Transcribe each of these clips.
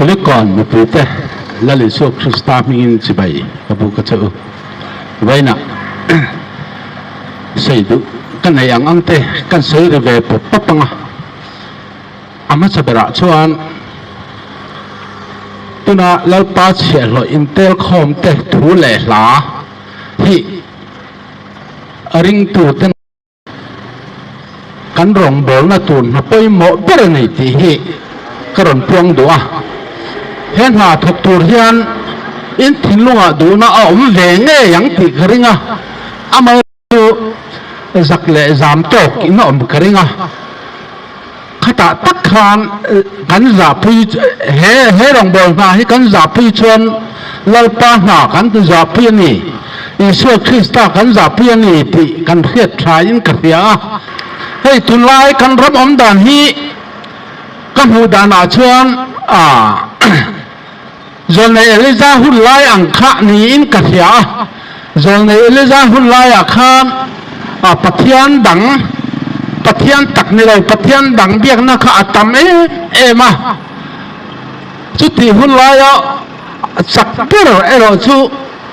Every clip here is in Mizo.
Kulikawn mipuite Lal Isua Krista hmingin chibai ka buk a che u. Vawiinah sawi duh ka nei ang ang te kan sawi ri ve pawp pawp ang a. A hmasa berah chuan tuna Lalpa chhiahhlawh intel khawm te thu leh hla hi ringtute kan rawngbawlna tur hna pawimawh ber a ni tih hi ka rawn puang duh a. He hna thawk tur hian in thinlungah duhna a awm ve ngei ang tih ka ring a, amaherawhchu zak leh zam tawk in a awm ka ring a. Khatah tak khan kan zahpui he he rawngbâwl hna hi kan zahpui chuan Lalpa hna kan ti zahpui a ni, Isua Krista kan zahpui a ni tih kan hriat thain ka hria a. Hei tunlai kan ram awm dan hi ka hmuh danah chuan Zawlnei Eliza hun lai ang kha niin ka hria a. Zawlnei Eliza hun laiah khan Pathian dang, Pathian tak ni lo, Pathian dang biakna kha a tam em em a. Chutih hun laia chak ber erawh chu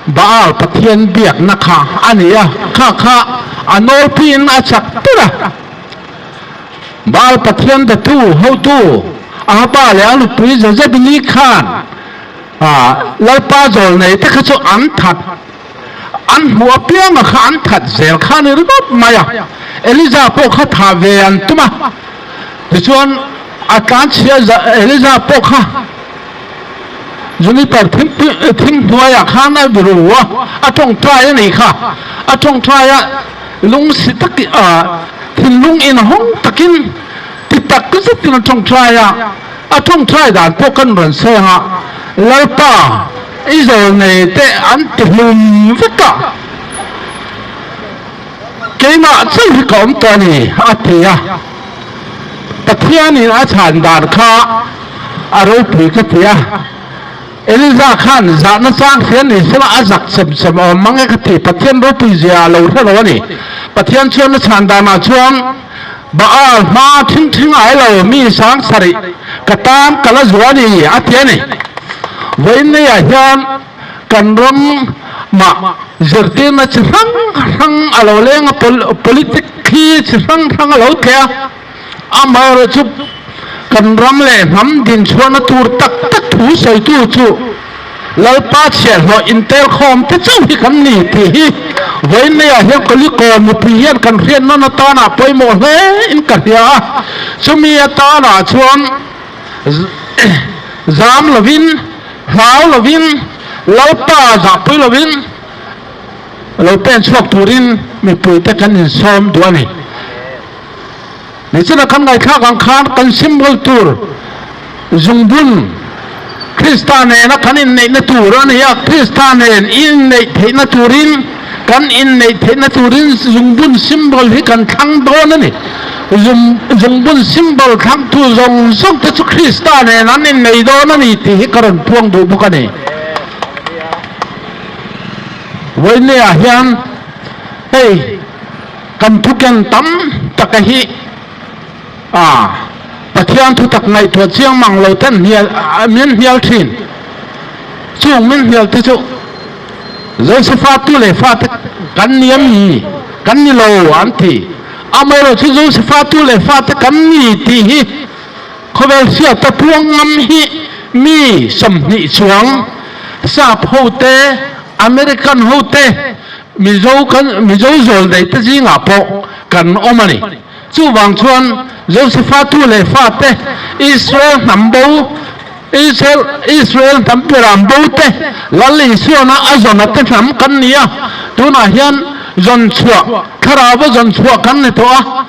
Baal Pathian biakna kha a ni a, kha kha a nawlpuiin a chak ber a. Baal Pathian betu hotu Ahaba leh a nupui Jezebeli khan Lalpa zawlnei te kha chu an that, an hmuh apianga kha an that zel kha a ni ringawt mai a. Eliza pawh kha thah ve an tum a, tichuan a tlanchhia Eliza pawh kha Juniper thing hnuaiah khan a ru a, a tawngtai a nih kha, a tawngtai a. Lungsi tak a thinlung inhawng takin ti tak zetin a tawngtai a, a tawngtai dan pawh kan rawn seng a, Lalpa, i zawlnei te an ti hlum vek a, keimah chauh hi ka awm tawh a ni, a ti a. Pathianin a chhan dan kha a ropui ka ti a. Eliza khan zahna chang hria ni sela a zak chem chem awm mang e ka ti. Pathian ropui zia a lo hre lo a ni. Pathian chuan a chhan danah chuan Baal hma thing thing ai lo mi sang sarih ka tan ka la zuah a ni a ti a ni. Vawiin neiah hian kan ram mah zirtirna chi hrang hrang a lo leng a, politic thli chi hrang hrang a lo tleh a. Amaherawhchu kan ram leh hnam dinchhuahna tur tak tak thu sawitu chu Lalpa chhiahhlawh intelkhawm te chauh hi kan ni tih hi vawiin maiah hian Kulikawn mipui hian kan hriat nawn atana pawimawh hle in ka hria a, chumi atana chuan zam lovin, hlau lovin, Lalpa zahpui lovin lo pen chhuak turin mipuite kan insawm duh a ni. Nichina kan ngaihthlak ang khan kan symbol tur zungbun Krista nena kan inneihna tur a ni a, Krista nen inneih theihna turin kan inneih theihna turin zungbun symbol hi kan thlang dawn a ni. Zungbun symbol thlangtu zawng zawng te chu Krista nen an innei dawn a ni tih hi ka rawn puang duh bawk a ni. Vawiinniah hian hei. Kan thuken tam taka hi a Pathian thutak ngaihtuah chiang mang lo ten hnial min hnial thin. Chung min hnial te chu Josefa tu leh fa te kan ni a mi? Kan ni lo an ti. Amaherawh chu Josefa tu leh fa te kan ni tih hi khawvel hriata puang ngam hi mi 20 chuang sap ho te American ho te Mizo kan Mizo zawl daih te zingah pawh kan awm a ni. Chuvang chuan Josefa tu leh fate Israel hnam bo Israel Israel hnam piram bo te Lal Isuana a zawna te hnam kan ni a, tunah hian zawn chhuah thlarau a zawn chhuah kan ni tawh a.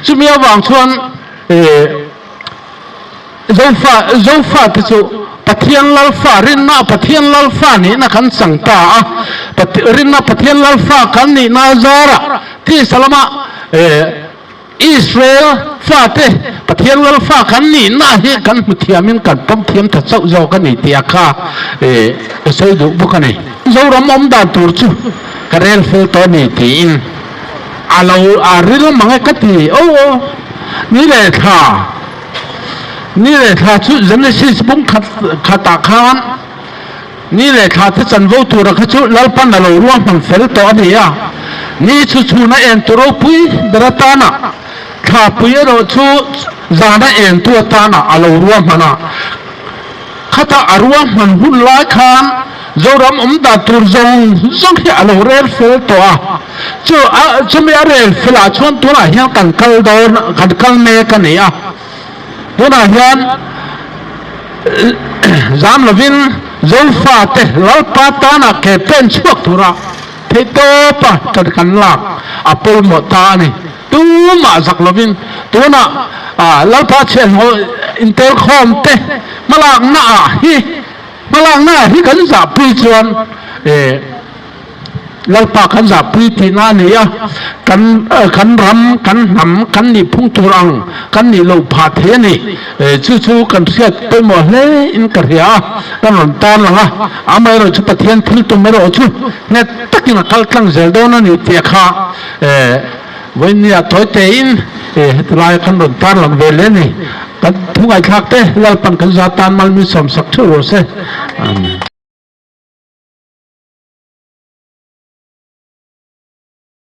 Chumi avang chuan Zofa Zofa te chu Pathian Lalfa rinna Pathian Lalfa nihna kan chang ta a, rinna Pathian Lalfa kan nihna azara tisa lama Israel fate Pathian Lalfa kan nihna hi kan hmu thiamin kan pawm thiam ta chauh zawk a ni tih a kha ka sawi duh bawk a ni. Zoram awm dan tur chu ka rel fel tawh a ni tiin a lo a ril mang e ka ti aw aw ni leh thla. Ni leh thla chu Genesis bung khat khatah khan ni leh thla te chanvo tura kha chu Lalpan a lo ruahman fel tawh a ni a. Ni chu chhuna en tu ropui ber atana thla pui erawh chu zana en tu atana a lo ruahman a. Khata a ruahman hun lai khan Zoram awm dan tur zawng zawng hi a lo rel fel tawh a. Chu a chumi a rel felah chuan tunah hian kan kal dawn kan kal mek a ni a. Tunah hian zam lovin Zofate Lalpa tana ke pen chhuak tura theihtawpa ṭan kan lak a pawimawh ta a ni. Tumah zak lovin tunah Lalpa chhiahhlawh intelkhawm te hmalakna ah hi hmalakna ah hi kan zahpui chuan Lalpa kan zahpui tihna a ni a, kan kan ram, kan hnam, kan nih phung tur ang kan nih loh phah thei a ni. Chu chu kan hriat pawimawh hle in ka hria a, kan rawn tan lang a, amaherawh chu Pathian thil tum erawh chu nghet takin a kal tlang zel dawn a ni tih kha vawinia tawi tein heti laia kan rawn tar lang ve leh a ni. Kan thu ngaihthlak te Lalpan kan za tan mal min sawmsak theuh rawh se. Amen.